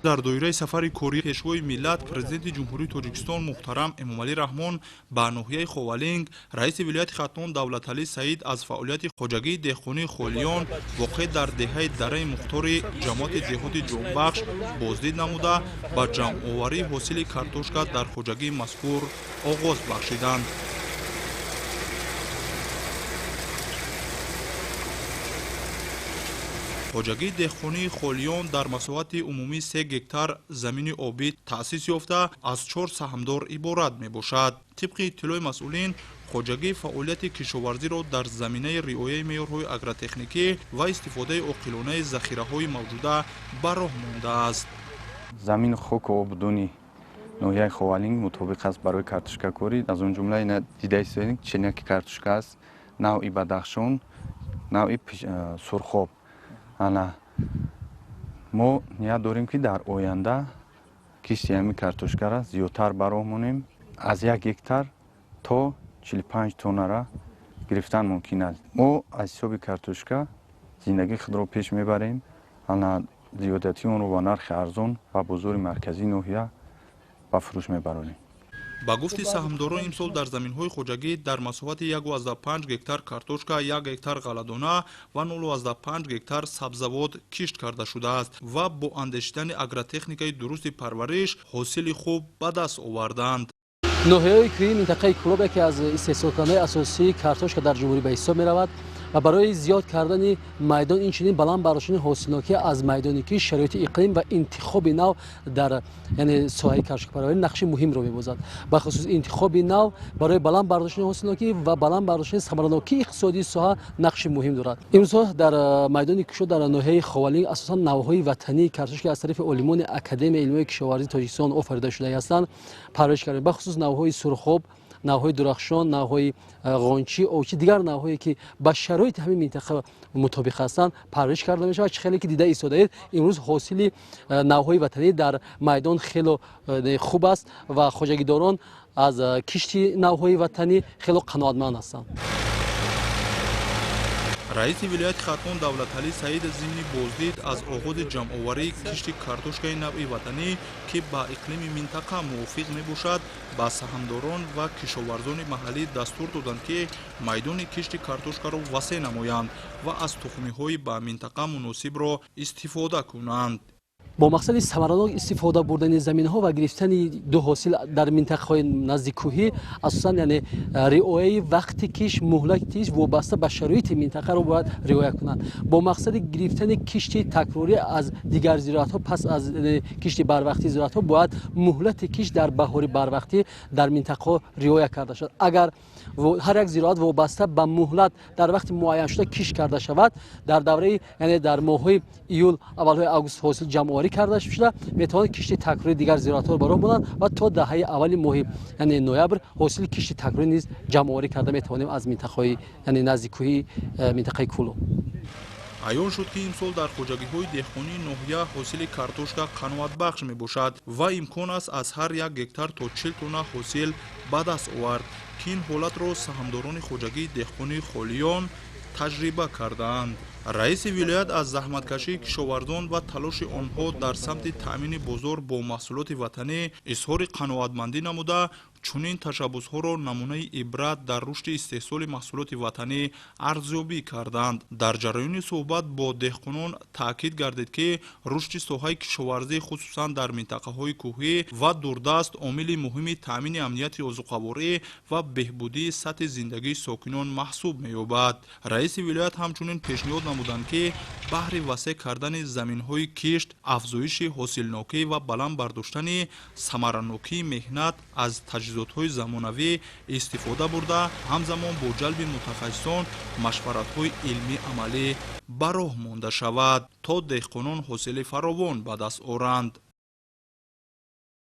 Дар доираи сафари кории Пешвои миллат, Президенти Ҷумҳурии Тоҷикистон муҳтарам Эмомалӣ Раҳмон ба ноҳияи Ховалинг, раиси вилояти Хатлон Давлаталӣ Саид аз фаъолияти хоҷагии деҳқонии Холиён, воқеъ дар деҳаи Дараи Мухтори ҷамоати деҳоти Ҷонбахш, боздид намуда, ба ҷамъоварии ҳосили картошка дар хоҷагии мазкур оғоз бахшиданд. Хоҷагии деҳқонии Холиён дар масоҳати умумии 3 гектар замини обӣ таъсис ёфта, аз 4 саҳмдор иборат мебошад. Тибқи иттилои масъулин, хоҷагӣ фаъолияти кишоварзиро дар заминаи риояи меъёрҳои агротехникӣ ва истифодаи оқилонаи захираҳои мавҷуда ба роҳ мондааст. Замину хоку обдони ноҳияи Ховалинг мутобиқ аст барои картошкакорӣ. Аз он ҷумла ина дида истодаем, чинаки картошка аст, навъи Бадахшон, навъи Сурхоб. Ана мо ният дорем, ки дар оянда кишти ҳамин картошкара зиёдтар ба роҳ монем. Аз 1 гектар то 45 тоннара гирифтан мумкин аст. Мо аз ҳисоби картошка зиндагии худро пеш мебарем. Ана зиёдатии онро ба нархи арзон ба бозори марказии ноҳия ба фурӯш мебаронем. Ба гуфти саҳмдорон, имсол дар заминҳои хоҷагӣ дар масоҳати 1,5 гектар картошка, 1 гектар ғалладона ва 0,5 гектар сабзавот кишт карда шудааст ва бо андешидани агротехникаи дурусти парвариш ҳосили хуб ба даст оварданд. Ноҳияҳои кӯҳии минтақаи Кӯлоб яке аз истеҳсолкунандаи асосии картошка дар ҷумҳурӣ ба ҳисоб меравад ва барои зиёд кардани майдон, инчунин баланд бардоштани ҳосилнокӣ аз майдони кишт, шароити иқлим ва интихоби нав дар, яъне, соҳаи картошкапарварӣ нақши муҳимро мебозад. Бахусус интихоби нав барои баланд бардоштани ҳосилнокӣ ва баланд бардоштани самаранокии иқтисодии соҳа нақши муҳим дорад. Имрӯзҳо дар майдони кишт дар ноҳияи Ховалинг асосан навъҳои ватании картошка аз тарафи олимони Академияи илмиҳои кишоварзии Тоҷикистон офарида шуда ҳастанд, парвариш кардем. Бахусус навъҳои Сурхоб, навъҳои Дурахшон, навъҳои Ғончӣ, Овчӣ, дигар навъҳое, ки ба шароити ҳамин минтақа мутобиқ ҳастанд, парвариш карда мешавад. Чӣ хеле ки дида истодаед, имрӯз ҳосили навъҳои ватанӣ дар майдон хело хуб аст ва хоҷагидорон аз кишти навъҳои ватанӣ хело қаноатманд ҳастанд. Раиси вилояти Хатлон Давлаталӣ Саид зимни боздид аз оғози ҷамъоварии кишти картошкаи навъи ватанӣ, ки ба иқлими минтақа мувофиқ мебошад, ба саҳмдорон ва кишоварзони маҳаллӣ дастур доданд, ки майдони кишти картошкаро васеъ намоянд ва аз тухмиҳои ба минтақа муносибро истифода кунанд. Бо мақсади самаранок истифода бурдани заминҳо ва гирифтани ду ҳосил дар минтақаҳои наздиккӯҳӣ, асосан, яъне, риояи вақти кишт, муҳлати кишт вобаста ба шароити минтақаро бояд риоя кунанд. Бо мақсади гирифтани кишти такрорӣ аз дигар зироатҳо пас аз кишти барвақтии зироатҳо бояд муҳлати кишт дар баҳори барвақтӣ дар минтақаҳо риоя карда шавад. Агар ҳар як зироат вобаста ба муҳлат дар вақти муайяншуда кишт карда шавад, дар давраи, яъне, дар моҳҳои июл, аввалҳои август ҳосил ҷамъоварӣ карда шуда метавонад, кишти такрории дигар зироатҳоро ба роҳ монанд ва то даҳаи аввали моҳи, яъне, ноябр ҳосили кишти такрорӣ низ ҷамъоварӣ карда метавонем аз минтақаҳои, яъне, наздиккӯҳии минтақаи Кӯлоб. Аён шуд, ки имсол дар хоҷагиҳои деҳқонии ноҳия ҳосили картошка қаноатбахш мебошад ва имкон аст аз ҳар 1 гектар то 40 тонна ҳосил ба даст овард, ки ин ҳолатро саҳмдорони хоҷагии деҳқонии Холиён таҷриба кардаанд. Раиси вилоят аз заҳматкашии кишоварзон ва талоши онҳо дар самти таъмини бозор бо маҳсулоти ватанӣ изҳори қаноатмандӣ намуда, чунин ташаббусҳоро намунаи ибрат дар рушди истеҳсоли маҳсулоти ватанӣ арзёбӣ карданд. Дар ҷараёни суҳбат бо деҳқонон таъкид гардид, ки рушди соҳаи кишоварзӣ, хусусан дар минтақаҳои кӯҳӣ ва дурдаст, омили муҳими таъмини амнияти озуқаворӣ ва беҳбудии сатҳи зиндагии сокинон маҳсуб меёбад. Раиси вилоят ҳамчунин пешниҳод намуданд, ки баҳри васеъ кардани заминҳои кишт, афзоиши ҳосилнокӣ ва баланд бардоштани самаранокии меҳнат аз таҷҳизотҳои замонавӣ истифода бурда, ҳамзамон бо ҷалби мутахассисон машваратҳои илмӣ амалӣ ба роҳ монда шавад, то деҳқонон ҳосили фаровон ба даст оранд.